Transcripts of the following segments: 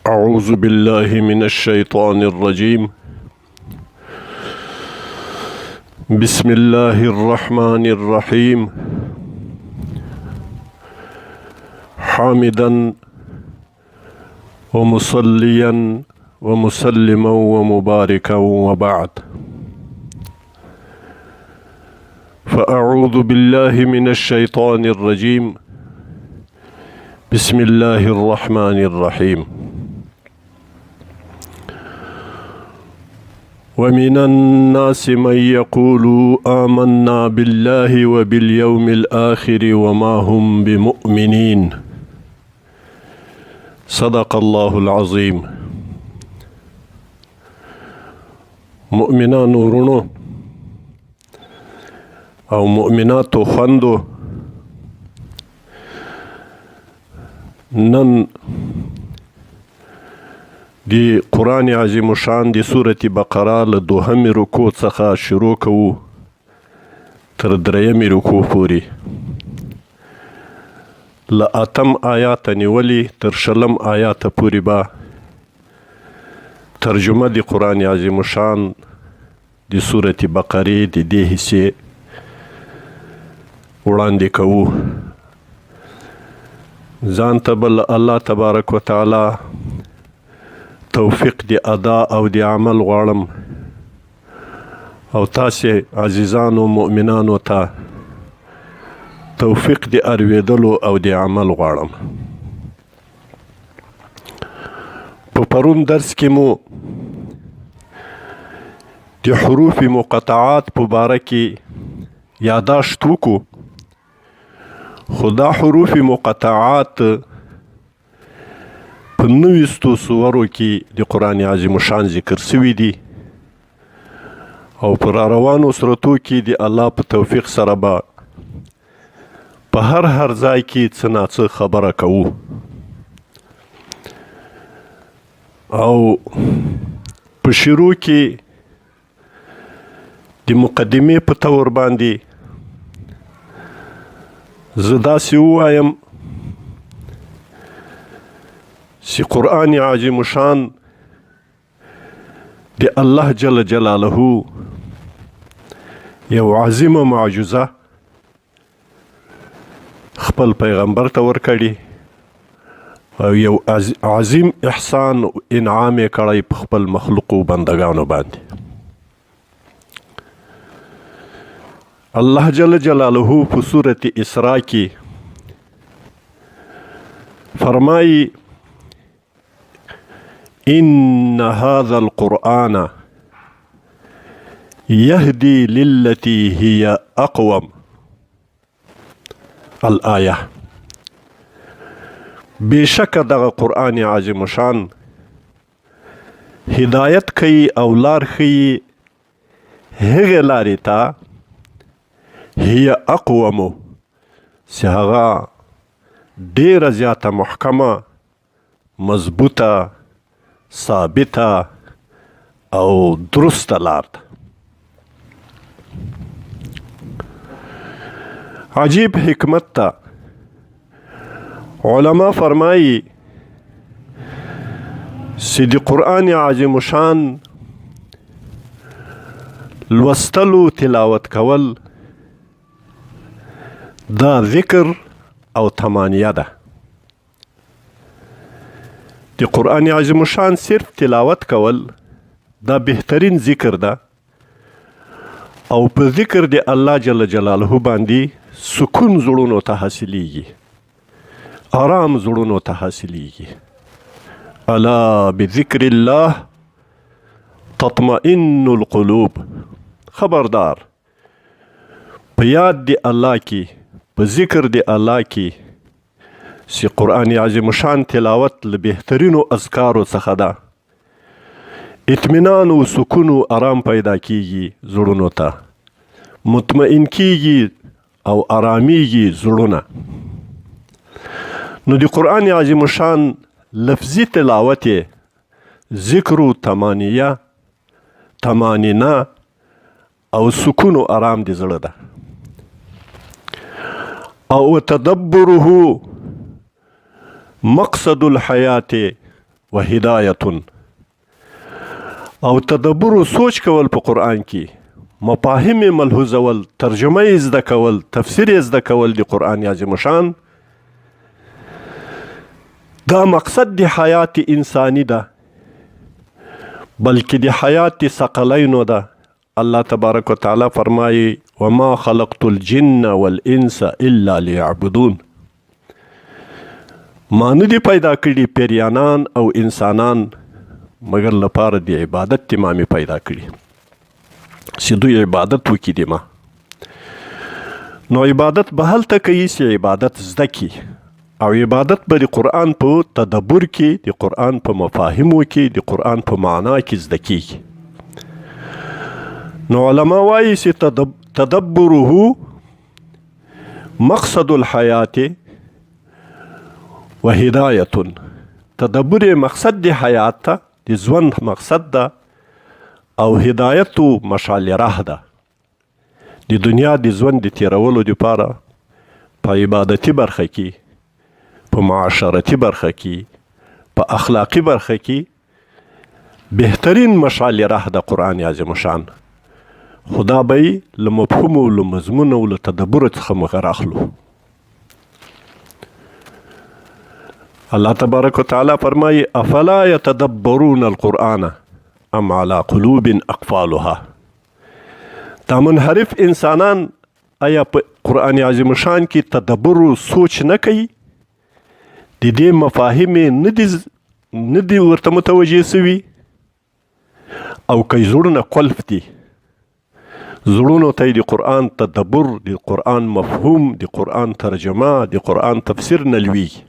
أعوذ بالله من الشيطان الرجيم بسم الله الرحمن الرحيم حامدا ومصليا ومسلما ومباركا وبعد فأعوذ بالله من الشيطان الرجيم بسم الله الرحمن الرحيم ومن الناس من يقول آمنا بالله وباليوم الآخر وما هم بمؤمنين صدق الله العظيم مؤمنانو ورونو او مؤمناتو خوندو نن د قرآن عظیم شان د سورة بقره له دوهمې رکوع څخه شروع کوو تر درېیمې رکوع پورې له اتم آیاته نیولې تر شلم آیاته پورې به ترجمه د قرآن عظیم شان د سورة بقرې د دې حصې وړاندې کوو. ځان ته به له الله تبارک وتعالی توفیق د ادا او د عمل غواړم او تاسې عزیزانو مؤمنانو ته توفیق د ارویدلو او د عمل غواړم. په پرون درس کې مو د حروف مقطعات په باره کې یاداشت وکړو، خو دا حروف مقطعات په نویستو سورو کې د قرآن عظیم شان ذکر سوي دي او په را روانو سورتو کې د الله په توفیق سره به په هر هر ځای کې څه ناڅه خبره کوو او په شروع کې د مقدمې په تور باندې زه داسې ووایم چې قرآن عظیم شان د الله جل جلاله یو عظیمه معجزه خپل پیغمبر ته ورکړي او یو عظیم احسان او انعام یې کړی په خپل مخلوق او بندگانو باندې. الله جل جلاله په سورة اسراء کې فرمایي: ان هذا القرآن يهدي للتي هي اقوم الآیه. بشک دغه قرآن عظیم شان هدایت کوي او لار ښیي هغې لارې ته هي اقومو چې هغه ډېره زیاته محکمه، مضبوطه، ثابته او درسته لار ده. عجیب حکمت ته علما فرمایي چې د قرآن عظیم شان لوستلو تلاوت کول دا ذکر او تمانیه ده. د قرآن عظیم شان صرف تلاوت کول دا بهترین ذکر ده او په ذکر د الله جل جلاله باندې سکون زړونو ته حاصلېږي، آرام زړونو ته حاصلېږي. الا بذکر الله تطمئن القلوب. خبردار، په یاد دی الله کې، په ذکر دی الله کې چې قرآن عظیم شان تلاوت له بهترینو اذکارو څخه ده، اطمینان او سکون او آرام پیدا کیږي زړونو ته، مطمئن کیږي او آرامیږي زړونه. نو د قرآن عظیم شان لفظي تلاوت یې ذکر و تمانیه، تمانینه او سکون او آرام د زړه ده. او تدبره مقصد الحیات و هدایت. او تدبر او سوچ کول په قرآن کې، مفاهیم یې ملحوظول، ترجمه یې زده کول، تفسیر یې زده کول د قرآن عظیم شان، دا مقصد د حیات انساني ده، بلکې د حیات ثقلینو ده. الله تبارک وتعالی فرمایي: وما خلقت الجن والانس الا ليعبدون. ما نه دي پیدا کړي پیریانان او انسانان مګر لپاره د عبادت دي ما مې پیدا کړي، چې دوی عبادت وکړي دي ما. نو عبادت به هلته کوي چې عبادت زده کړي، او عبادت به د قرآن په تدبر کې، د قرآن په مفاهیمو کې، د قرآن په معنا کې زده کیږي. نو علما وایي چې تدبره مقصد الحیات و هدایت. تدبر مقصد د حیات ته، د ژوند مقصد ده، او هدایت او مشعل راه ده د دنیا د ژوند د تیرولو دپاره، په عبادتي برخه کې، په معاشرتي برخه کې، په اخلاقي برخه کې بهترین مشعل راه د قرآن عظیم شان. خدا به یې له مفهوم او له مضمون او له تدبر څخه موږ راخلو. الله تبارک وتعالی فرمایي: افلا يتدبرون القرآن ام على قلوب اقفالها. دا منحرف انسانان آیا په قرآن عظیم شان کې تدبر او سوچ نه کوي؟ د دې مفاهیم نه دي ورته متوجه سوي، او که زړونه قلف دي، زړونو ته د قرآن تدبر، د قرآن مفهوم، د قرآن ترجمه، د قرآن تفسیر نه لویږي.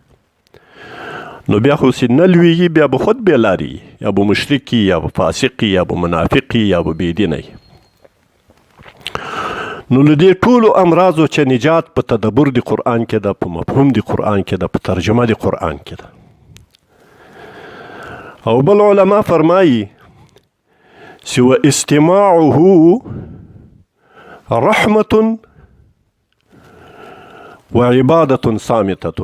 نو بیا خو چې نه لویږي، بیا به خود بې لاري، یا به مشرکي، یا به فاسقي، یا به منافقي، یا به بېدینه. نو له دې ټولو امراضو چې نجات په تدبر د قرآن کې ده، په مفهوم د قرآن کې ده، په ترجمه د قرآن کې ده. او بل علما فرمایي چې و استماعه رحمة وعبادة صامتة.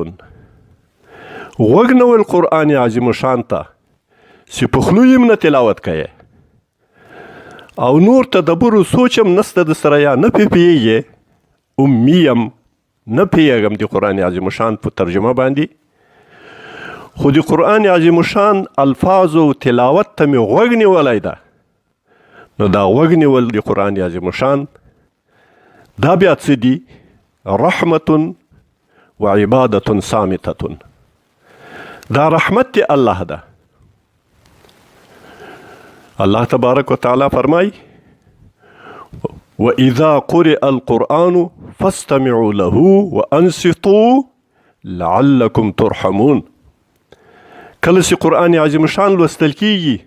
غوږ نیول قرآن عظیم شان ته چې په خولو یې نه تلاوت کوي او نور تدبر او سوچ هم نسته د سره، یا نه پې پوهېږې، امي یم، نه پوهېږم د قرآن عظیم شان په ترجمه باندې، خو د قرآن عظیم شان الفاظ او تلاوت ته مې غوږ نیولی ده. نو دا غوږ نیول د قرآن عظیم شان دا بیا څه دي؟ رحمة و عبادة صامتة. دا رحمت دی الله ده. الله تبارک وتعالی فرمای: وإذا قرئ القرآن فاستمعوا له وأنصتوا لعلكم ترحمون. کله چې قرآن عظیم شان لوستل کیږي،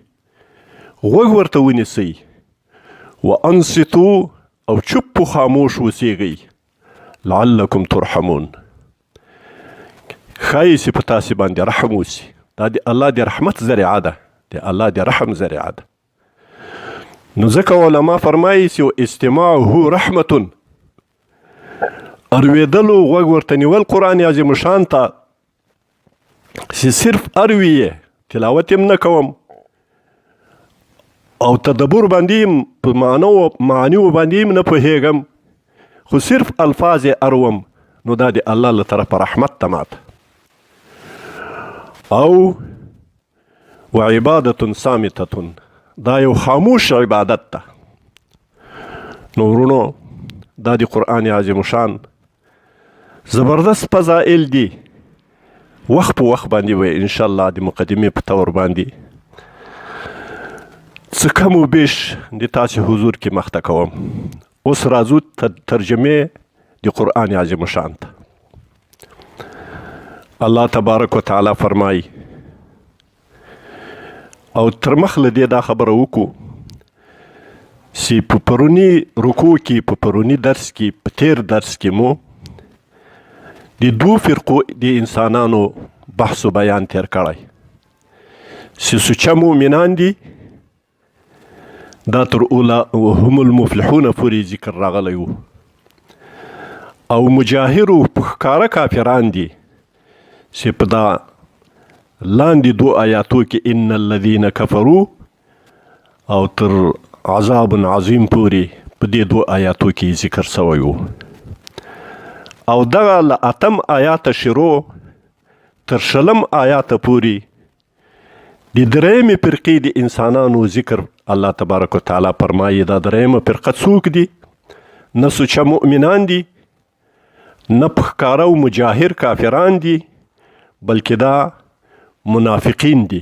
غوږ ورته ونیسئ، وانصتوا، او چوپ خاموش اوسېږئ، لعلکم ترحمون، ښایي چې په تاسې باندې رحم وسي. دا د الله د رحمت ذریعه ده، د الله د رحم ذریعه ده. نو ځکه علما فرمایي چې استماعه رحمة، اروېدلو غوږ ورته نیول قرآن عظیم شان ته چې صرف اروي یې، تلاوت یې نه کوم او تدبر باندې یم، په معنو معانیو باندې یم نه پوهېږم، خو صرف الفاظ یې اروم، نو دا د الله له طرفه رحمت ته ماته، او وعبادة صامتة، دا یو خاموش عبادت ده. نو ورونو، دا د قرآن عظیم شان زبردست فضائل دي. وخت په وخت باندې به ان شاء الله د مقدمې په تور باندې څه کم و بیش د تاسې حضور کې مخته کوم. اوس راځو ترجمې د قرآن عظیم شان ته. الله تبارک وتعالی فرمایي، او تر مخ له دې دا خبره وکړو چې په پروني رکوع کې، په پروني درس کې، په تیر درس کې مو د دوو فرقو د انسانانو بحث و بیان تیر کړی، چې سوچه مؤمنان دي، دا تر اولا هم المفلحون پورې ذکر راغلی وو، او مجاهرو په ښکاره کافران دي چې په دا لاندې دوو آیاتو کې ان الذین کفرو او تر عذاب عظیم پورې په دې دوو آیاتو کې ذکر شوی وو. او دغه له اتم آیاته شروع تر شلم آیاته پورې د درېیمې فرقې د انسانانو ذکر الله تبارک وتعالی فرمایي. دا درېیمه فرقه څوک دي؟ نه سوچه مؤمنان دي، نه په ښکاره او مجاهر کافران دي، بلکې دا منافقین دي.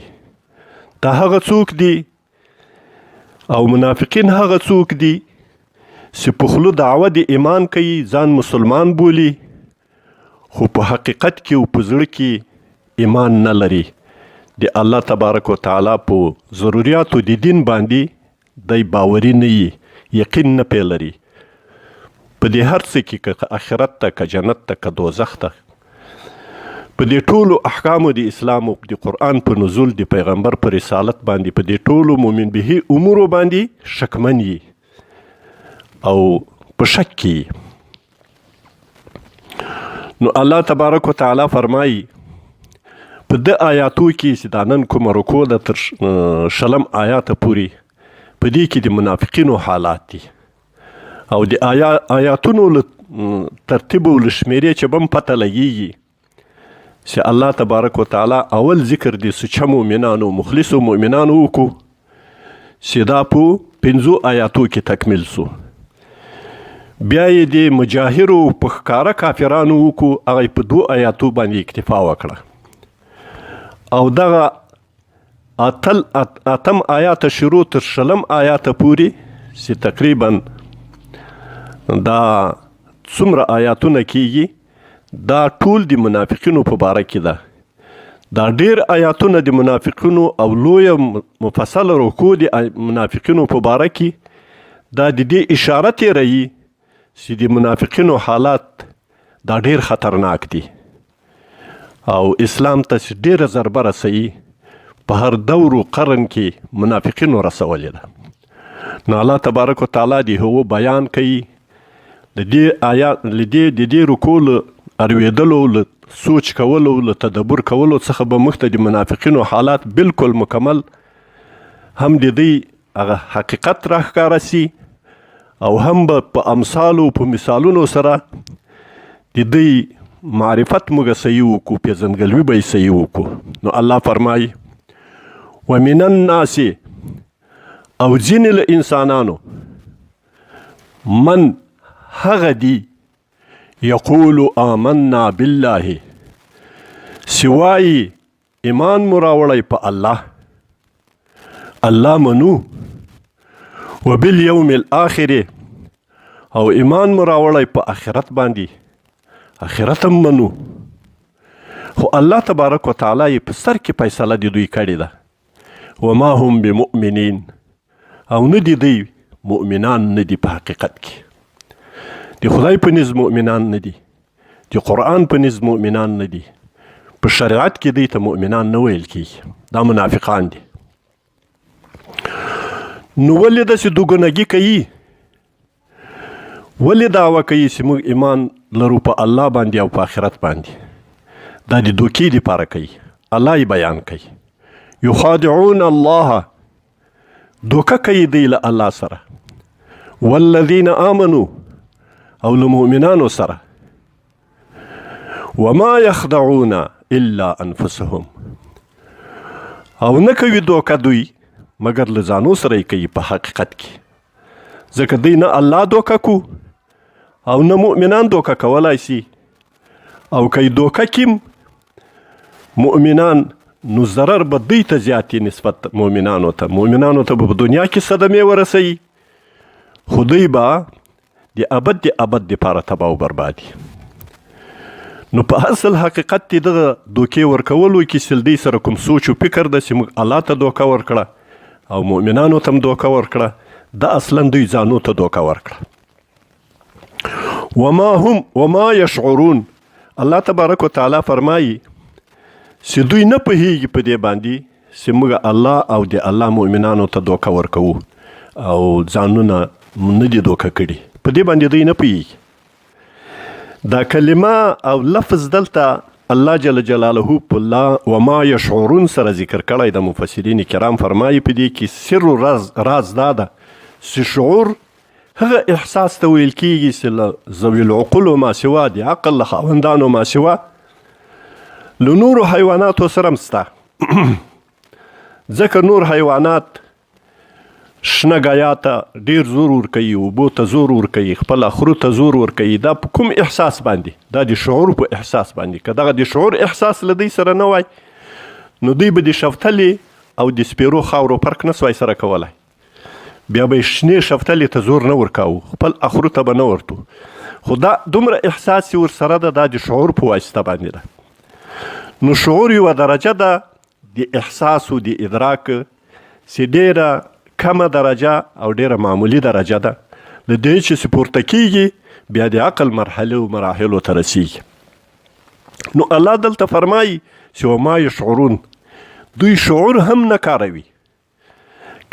دا هغه څوک دي او منافقین هغه څوک دي چې په خوله دعوه د ایمان کوي، ځان مسلمان بولي، خو په حقیقت کې او په زړه کې ایمان نه لري. د الله تبارک وتعالی په ضروریاتو د دین باندې دی باوري نه یي، یقین نه پې لري. په دې هر څه کې، که آخرت ته، که جنت ته، که دوزخ ته، په دې ټولو احکامو د اسلام او د قرآن په نزول، د پیغمبر په رسالت باندې، په دې ټولو مؤمن به امورو باندې شکمن یي او په شک کې. نو الله تبارک وتعالی فرمایي په د آیاتو کې چې دا نن کومه رکوع ده تر شلم آیاته پورې، په دې کې د منافقینو حالات دي. او د آیاتونو له ترتیب او له شمېرې چې به هم پته لګېږي چې الله تبارک وتعالی اول ذکر د سوچه مؤمنانو، مخلصو مؤمنانو وکړو چې دا په پنځو آیاتو کې تکمیل سو. بیا یې د مجاهرو په ښکاره کافرانو وکړو، هغه یې په دوو آیاتو باندې اکتفا وکړه. او دغه اتم آیات شروع تر شلم آیات پورې چې تقریبا دا څومره آیاتونه کیږي، دا ټول د منافقینو په باره کې ده. دا ډیر آیاتونه د منافقینو او لویه مفصله رکوع د منافقینو په باره کې دا د دې اشاره تیروي چې د منافقینو حالات دا ډیر خطرناک دي او اسلام ته چې ډیره ضربه رسوي، په هر دور و قرن کې منافقینو رسولې ده. نو الله تبارک وتعالی د هغو بیان کوي. له دې آیات، له دې د دې رکوع له اروېدلو، له سوچ کولو، له تدبر کولو څخه به موږ ته د منافقینو حالات بالکل مکمل هم د دوی هغه حقیقت راښکاره سي او هم به په امثالو، په مثالونو سره د دوی معرفت موږ صحیح وکړو، پېژندګلوي به یې صحیح وکړو. نو الله فرمایي ومن الناس، او ځینې له انسانانو، من هغه دي، یقول آمنا بالله، سوای ایمان مو راوړی په الله، الله منو، وبالیوم الاخر، او ایمان مو راوړی په آخرت باندې، آخرت هم منو. خو الله تبارک وتعالی یې په سر کې فیصله د دوی کړې ده، وما هم بمؤمنین، او نه دي دوی مؤمنان، نه دي په حقیقت کې د خدای په نزد مؤمنان نه دي، د قرآن په نزد مؤمنان نه دي، په شریعت کې دوی ته مؤمنان نه ویل کیږي، دا منافقان دي. نو ولې داسې دوګنګي کوي؟ ولې دعوه کوي چې موږ ایمان لرو په الله باندې او په آخرت باندې؟ دا د دوکې دپاره کوي. الله یې بیان کوي، یخادعون الله، دوکه کوي دوی له الله سره، والذین آمنو، او له مؤمنانو سره، وما یخدعون الا انفسهم، او نه کوي دوکه دوی مګر له ځانو سره یې کوي په حقیقت کې، ځکه دوی نه الله دوکه کو او نه مؤمنان دوکه کولای سي، او که یې دوکه کیم مؤمنان نو ضرر به دوی ته زیات نسبت مؤمنانو ته، مؤمنانو ته به په دنیا کې صدمې ورسوي، خو دوی به د ابد د ابد دپاره تباه او بربادي. نو په اصل حقیقت کې دغه دوکې ورکولو کې چې دوی سره کوم سوچ او فکر ده چې موږ الله ته دوکه ورکړه او مؤمنانو ته هم دوکه ورکړه، دا اصلا دوی ځانو ته دوکه ورکړه. وما هم وما یشعرون، الله تبارک وتعالی فرمایي چې دوی نه پوهیږي په دې باندې چې موږ الله او د الله مؤمنانو ته دوکه ورکوو او ځانونه نه دي دوکه کړي، په دې باندې دوی نه پوهیږي. دا کلمه او لفظ دلته الله جل جلاله په لا وما یشعرون سره ذکر کړی د مفسرین کرام فرمایي په دې کې سر و راز دا ده چې شعور هغه احساس ته ویل کیږي چې له ذوي العقول ما سوا د عقل له خاوندانو ما سوا له نورو حیواناتو سره هم سته. ځکه نور حیوانات شنه ګیا ته ډیر زور ورکوي، اوبو ته زور ورکوي، خپل اخرو ته زور ورکوي. دا په کوم احساس باندې؟ دا د شعور په احساس باندې. که دغه د شعور احساس له دوی سره نه وای نو دوی به د شفتلې او د سپیرو خاورو فرق نه سوای سره کولای. بیا به یې شنې شفتلې ته زور نه ورکاوه، خپل اخرو ته به نه ورتو. خو دا دومره احساس چې ورسره ده دا د شعور په واسطه باندې ده. نو شعور یوه درجه ده د احساس او د ادراک چې ډېره کمه درجه او ډېره معمولي درجه ده. له دې چې څه پورته کېږي بیا د عقل مرحلې او مراحلو ته رسېږي. نو الله دلته فرمایي چې وما یشعرون، دوی شعور هم نه کاروي.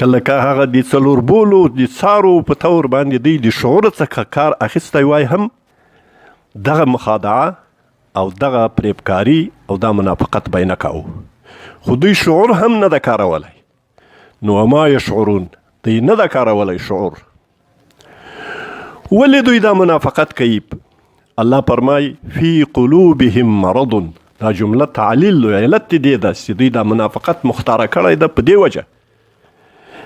کله که هغه د څلور بولو د څارو په تور باندې دوی د شعور څخه کار اخیستی وای هم دغه مخادعه او دغه پریبکاری او دا منافقت به یې نه کاوه. خو دوی شعور هم نه ده کارولی. نو وما یشعرون، دوی نه ده کارولی شعور. ولې دوی دا منافقت کوي؟ الله فرمای فی قلوبهم مرض. دا جمله تعلیل او علت دې ده چې دوی دا منافقت مختاره کړی ده په دې وجه.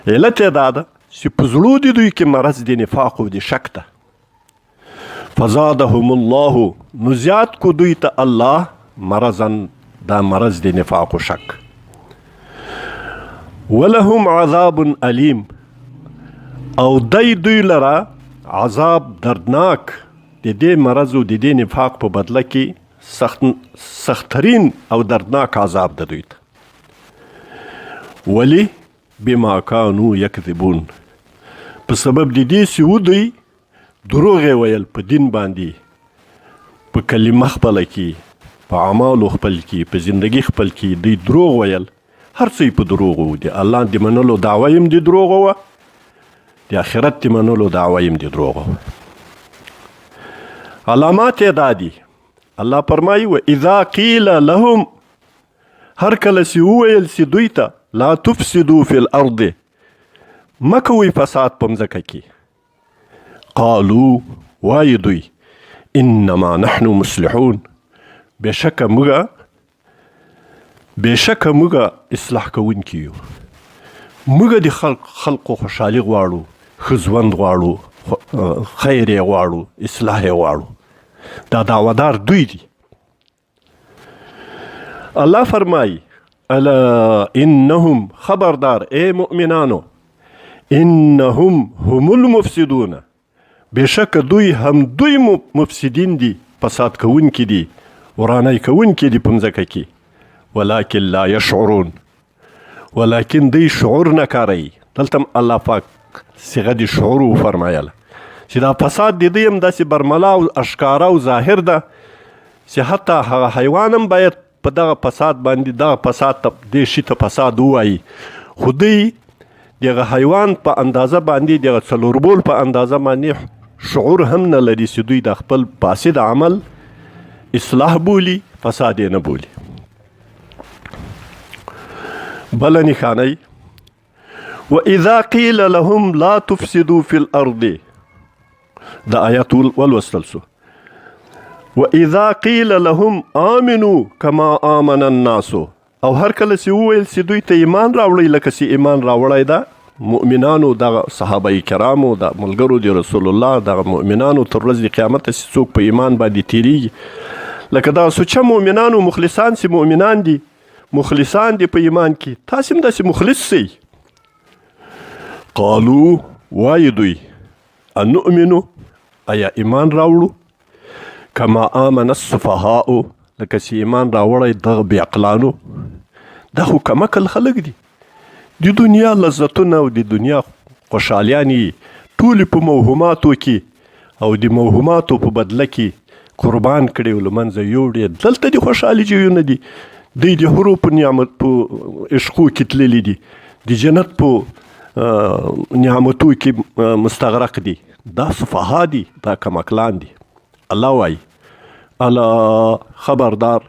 علت یې دا ده چې په زړو دې دوی کې مرض د نفاق او د شک ده. فزادهم الله، نو زیات کو دوی ته الله مرضا، دا مرض د نفاق او شک. ولهم عذاب الیم، او دی دوی لره عذاب دردناک د دې مرض او د دې نفاق په بدله کې سخت سخترین او دردناک عذاب د دوی ته. ولی بما کانو یکذبون، په سبب د دې چې و دوی دروغ یې ویل په دین باندې، په کلمه خپله کې، په اعمالو خپل کې، په زندگی خپل کې دوی دروغ ویل. هر څه یې په دروغ وو. د الله د منلو دعوه یې هم د دروغو وه، د آخرت د منلو دعوه یې هم د دروغو وه. علامات یې دا دي. الله فرمایي و اذا قیل لهم، هر کله چې وویل سي دوی ته لا تفسدو فی الارض، مه کوئ فساد په مځکه کې، قالو وایي دوی انما نحن مصلحون، بېشکه موږ اصلاح کوونکي یو، موږ د خلقو خوشحالي غواړو، ښه ژوند غواړو، خیر یې غواړو، اصلاح یې غواړو. دا دعوهدار دوی دي. الله فرمایي الا انهم، خبردار ای مؤمنانو، انهم هم المفسدون، بېشکه دوی هم دوی مفسدین دي، فساد کوونکي دي، ورانی کوونکي دي په مځکه کې. ولكن لا يشعرون، ولكن دوی شعور نه کاروي. دلته هم الله پاک صیغه د شعور وفرمایله چې دا فساد د دوی هم داسې برملا او اشکاره او ظاهر ده چې حتی هغه حیوان هم باید په دغه فساد باندې دغه فساد ته دې شي ته فساد ووایي، خو دوی دغه حیوان په اندازه باندې، دغه څلور بول په اندازه باندې شعور هم نه لري چې دوی د خپل فاسد عمل اصلاح بولي، فساد یې نه بولي. بله نښانه واذا قیل لهم لا تفسدوا فی الارض، دا آیات ولوستل سو. واذا قیل لهم آمنوا کما آمن الناس، او هر کله چې وویل چې دوی ته ایمان راوړئ لکه چې ایمان راوړی ده مؤمنانو، دغه صحابه کرامو، د ملګرو د رسول الله، دغه مؤمنانو تر ورځې قیامت چې څوک په ایمان باندې تیریږي، لکه دغه سوچه مؤمنانو مخلصان چې مؤمنان دي، مخلصان دي په ایمان کې، تاسې هم داسې مخلص سئ. قالو وایي دوی انؤمنو، ایا ایمان راوړو کما آمن السفهاء، لکه چې ایمان راوړی دغه بېعقلانو. دا خو کم عقل خلک دي، د دنیا لذتونه او د دنیا خوشحالیانې ټولې په موهوماتو کې او د موهوماتو په بدله کې قربان کړي او له منځه یوړي. دلته د خوشحالي ځایونه دي، دوی د حورو په نعمت په عشقو کې تللي دي، د جنت په نعمتو کې مستغرق دي. دا سفها دي، دا کمکلان دي. الله وایي الا خبردار،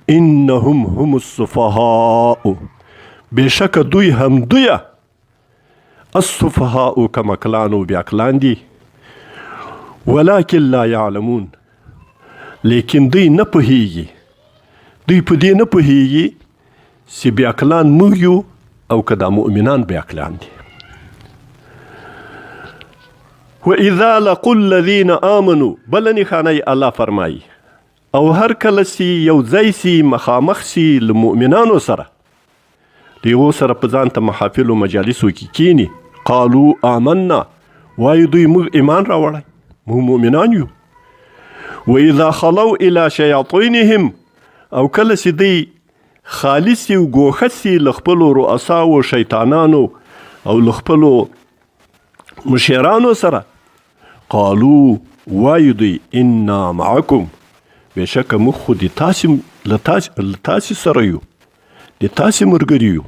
انهم هم السفهاء، بېشکه دوی همدویه السفهاء کمکلان او بیاکلان دي، ولكن لا يعلمون، لیکن دوی نه پوهیږي، دوی په دې نه پوهیږي چې بیاکلان موږ یو او که دا مؤمنان بیاکلان دي. واذا لقوا الذين امنوا، بله نښانه یې الله فرمایي، او هر کله چې یو ځای سي مخامخ سي له مؤمنانو سره، د هغو سره په ځان ته محافلو مجالسو کې کینی، قالو آمنا، وایي دوی موږ ایمان راوړی، موږ مؤمنان یو. واذا خلو الى شیاطینهم، او کله چې دوی خالي سي او ګوښه سي له خپلو رؤساو شیطانانو او له خپلو مشرانو سره، قالو وایي دوی انا معکم، بېشکه موږ خو د تاسې له تاسې سره یو، د تاسې ملګري یو.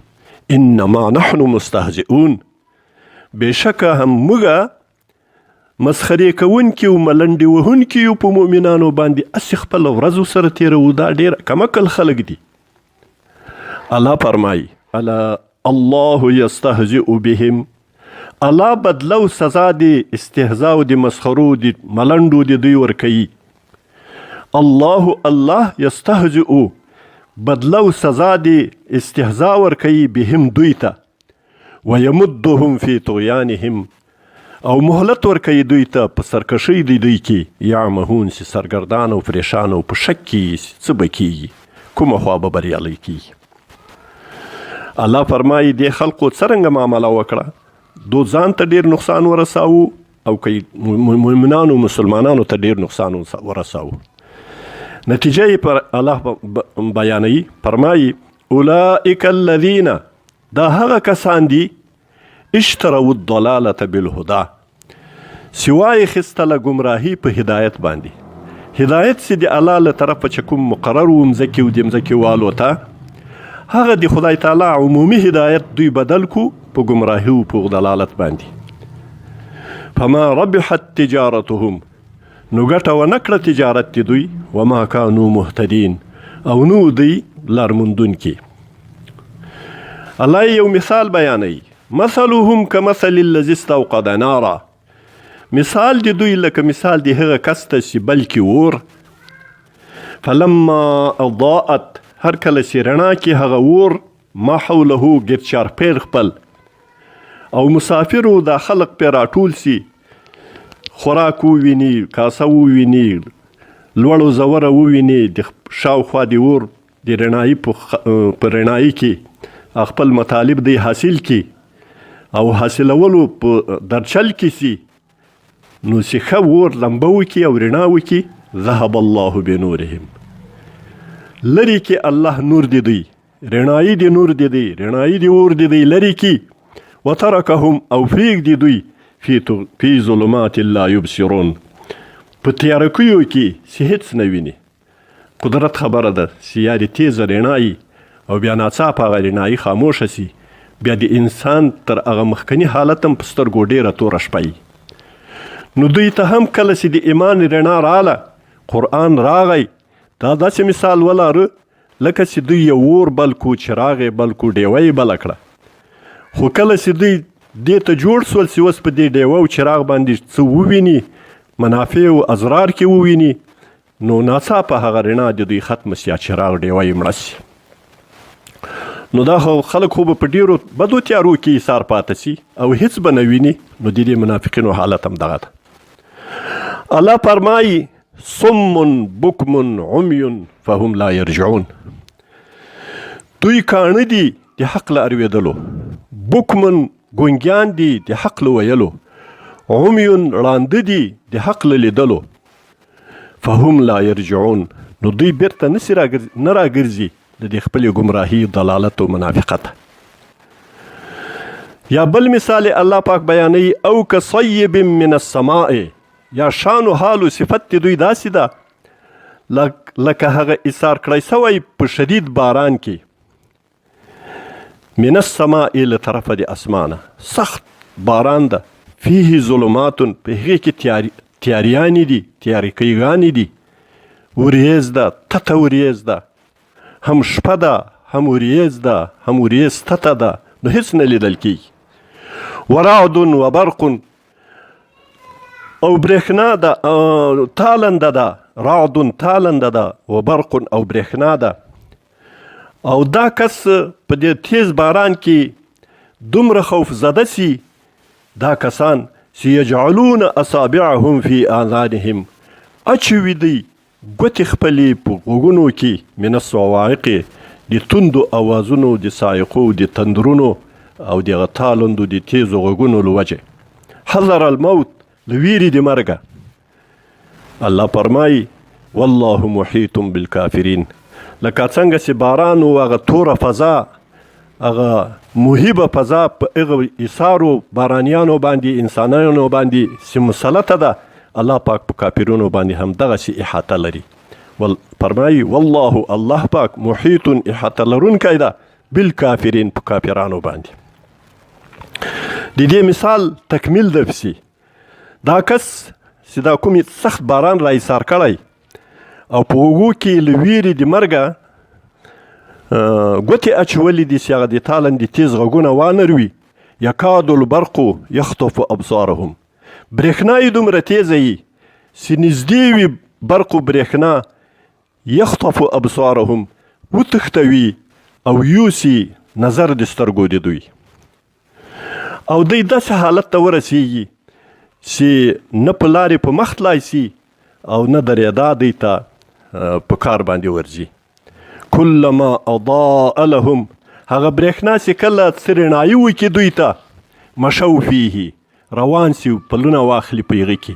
انما نحن مستهزئون، بېشکه هم موږ مسخرې کوونکي او ملنډې وهونکي یو په مؤمنانو باندې، هسې خپله ورځ ورسره تېروو، دا ډېر کمعقل خلک دي. الله فرمایي الا الله یستهزئ بهم، الله بدله او سزا دې استهزاء او د مسخرو د ملنډو د دوی ورکوي. الله الله یستهزئ، بدله او سزا دې استهزاء ورکوي بهم دوی ته، ویمدهم فی طغیانهم، او مهلت ورکوي دوی ته په سرکشۍ د دوی کې، یعمهون، چې سرګردان او پریشان او په شک کې یې چې څه به کیږي، کومه خوا به بریالی کیږي. الله فرمایي دې خلقو څرنګه معامله وکړه، دو ځان ته ډیر نقصان ورساوو او که مؤمنانو مسلمانانو ته ډیر نقصان ورساوو. نتیجه یې پر الله بیانوي، فرمایي اولئک الذین، دا هغه کسان دي، اشتروا الضلاله بالهدى، چې وایې خیستله ګمراهي په هدایت باندې. هدایت چې د الله له طرفه چې کوم مقرر و مځکې او د مځکې والو ته، هغه د خدای تعالی عمومي هدایت دوی بدل کو په ګمراهي او په ضلالت باندې. فما ربحت تجارتهم، نو ګټه ونه کړه تجارت د دوی، وما کانو مهتدین، او نو دوی لارموندونکي. الله یو مثال بیانوي، مثلهم کمثل الذي استوقد نارا، مثال د دوی لکه مثال د هغه کس ته چې بلکې اور، فلما اضاءت، هر کله چې رڼا کې هغه اور، ما حوله، ګرد چارپېر خپل او مسافرو دا خلق پې راټول سي، خوراک وویني، کاسه وویني، لوړو زوره وویني، د شاوخوا د اور د رڼایي په رڼایي کې خپل مطالب دی حاصل کی او حاصلولو په درچل کې سي، نو چې ښه اور لمبه وکړي او رڼا وکړي، ذهب الله بنورهم، لرې کې الله نور دی دوی، رڼایي دی نور دی دوی، رڼایي دی اور دی دوی لرې کی، وترکهم، او پرېږدي دوی، فی ظلمات لا یبصرون، په تیارکیو کې چې هېڅ نه ویني. قدرت خبره ده چې یا دې تېزه رڼا وي او بیا ناڅاپه هغه رڼایي خاموشه سي، بیا د انسان تر هغه مخکني حالت هم په سترګو ډېره توره شپه وي. نو دوی ته هم کله چې د ایمان رڼا راله، قرآن راغی، دا داسې مثال ولاره لکه چې دوی یو اور بل کو، چراغ یې بل کو، ډېوه یې بله کړه. خو کله چې دوی دې ته جوړ سول چې اوس په دې ډېوه او چراغ باندې څه وویني، منافع او اضرار کې وویني، نو ناڅاپه هغه رڼا د دوی ختمه سي، چراغ ډېوه یې مړه سي. نو دا خلک خو به په ډېرو بدو تیارو کې ایسار پاته سي او هیڅ به نه ویني. نو د دې منافقینو حالت هم دغه ده. الله فرمایي صم بکم عمی فهم لا یرجعون، دوی کاڼه دي د حق له اروېدلو، بکمن ګونګیان دي د حق له ویلو، عمی ړانده دي د حق له لیدلو، فهم لا یرجعون، نو دوی بیرته نسی نه راګرځي د دې خپلې ګمراهي، ضلالت او منافقت. یا بل مثال الله پاک بیانوي، او کصیب من السماء، یا شان و حال و صفت د دوی داسې ده لکه هغه ایسار کړی سوی په شدید باران کې، من السماء، له طرفه د اسمانه سخت باران ده، فيه ظلمات، په هغې کې تیاریانې دي، تیاریکیګانې دي، وریځ ده، تته وریځ ده، هم شپه ده، هم وریځ ده، هم وریځ تته ده، نو هیڅ نه لیدل کیږي. ورعد وبرق، او برېښنا ده، تالنده ده، رعد تالنده ده، وبرق او برېښنا ده. او دا کس په دې تیز باران کې دومره خوف زده سي دا کسان چې یجعلون اصابعهم فی آذانهم، اچوي دی ګوتې خپلې په غوږونو کې، من الصواعق د توندو اوازونو، د صاعقو، د تندرونو او د هغه تالندو د تیزو غږونو له وجې. حذر الموت، له ویرې د مرګه. الله فرمایي والله محیط بالکافرین. لکه څنګه چې باران او هغه توره فضا، هغه مهیبه فضا په هغه ایثارو بارانیانو باندې، انسانانو باندې چې مسلطه ده، الله پاک په کافرونو باندې هم دغسې احاطه لري. فرمایي والله الله پاک محیط احاطه لرونکی ده بالکافرین، په کافرانو باندې. د دې مثال تکمیل ده پسې. دا کس چې دا کوم سخت باران را ایسار کړی او په اوږو کې له ویرې د مرګه ګوتې اچولې دي چې هغه د تالندې تیز غږونه وانروي، یکاد البرق یخطف ابصارهم، برېښنا یې دومره تیزه وي چې نږدې وي برق و برېښنا، یخطف ابصارهم وتښتوي او یوسي نظر د سترګو د دوی. او دوی داسې حالت ته ورسیږي چې نه په لارې په مخ تلای سي او نه درېدا دوی ته په کار باندې ورځي. کلما اضاء لهم، هغه برېښنا چې کله څه رڼایي وکړي دوی ته، مشو فیه، روان سي پلونه واخلي په هغه کې.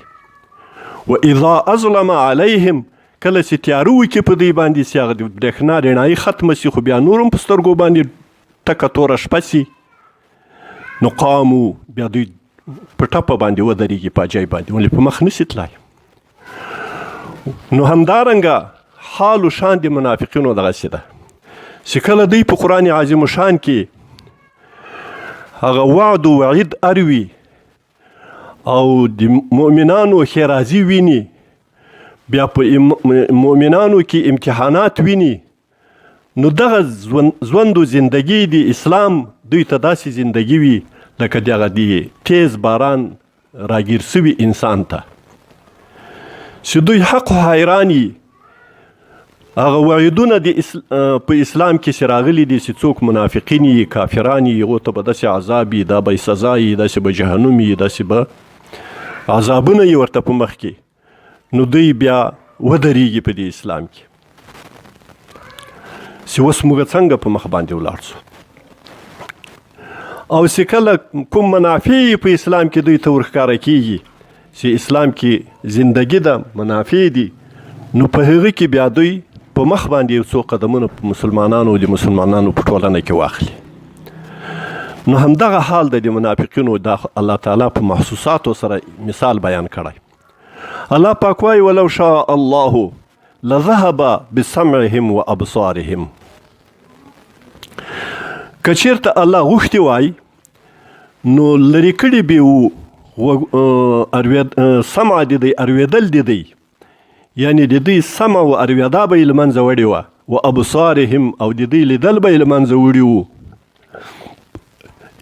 و اذا اظلم علیهم، کله چې تیاره وکړي په دوی باندې چې هغه د برېښنا رڼایي ختمه سي، خو بیا نور هم په سترګو باندې ټکه توره شپه سي، نو قامو، بیا دوی په ټپه باندې ودرېږي، په جای باندې ولې په مخ نسي تلای. نو همدارنګه حال و شان د منافقینو دغسې ده چې کله دوی په قرآن عظیم شان کې هغه وعد و وعید اروي او د مؤمنانو ښېرازي ویني، بیا په مؤمنانو کې امتحانات ویني، نو دغه ژوند و زندگی د اسلام دوی ته داسې زندگی وي لکه دغه د تیز باران راګیر سوي انسان ته چې دوی حق حیران یي. هغه وعیدونه د په اسلام کې چې راغلي دي چې څوک منافقین یي، کافران یي، هغو ته به داسې عذاب وي، دا به سزا یي، داسې به جهنم یي، داسې به عذابونه یي ورته په مخ کې، نو دوی بیا ودرېږي په دې اسلام کې چې اوس موږ څنګه په مخ باندې ولاړ سو. او چې کله کوم منافع په اسلام کې دوی ته ورښکاره کیږي چې اسلام کې زندگی ده، منافع دي، نو په هغه کې بیا دوی په مخ باندې یو څو قدمونه په مسلمانانو د مسلمانانو په ټولنه کې واخلي. نو همدغه حال د منافقینو دا الله تعالی په محسوساتو سره مثال بیان کړی. الله پاک وایي ولو شاء الله لذهب بسمعهم وابصارهم، که چیرته الله غوښتي وای نو لرې کړي به وو سمع د دوی، اروېدل د دوی، یعنې د دوی سمع او اروېدا به یې له منځه وړې وه، و ابصارهم او د دوی لیدل به یې له منځه وړي وو.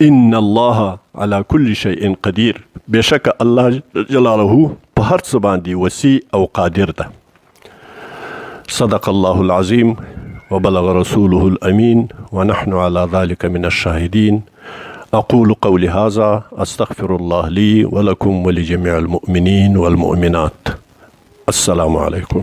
ان الله على كل شيء قدير، بېشکه الله جلاله په هر څه باندې وسیع او قادر ده. صدق الله العظيم وبلغ رسوله الأمين ونحن على ذلك من الشاهدين. أقول قولي هذا أستغفر الله لي ولكم ولجميع المؤمنين والمؤمنات. السلام عليكم.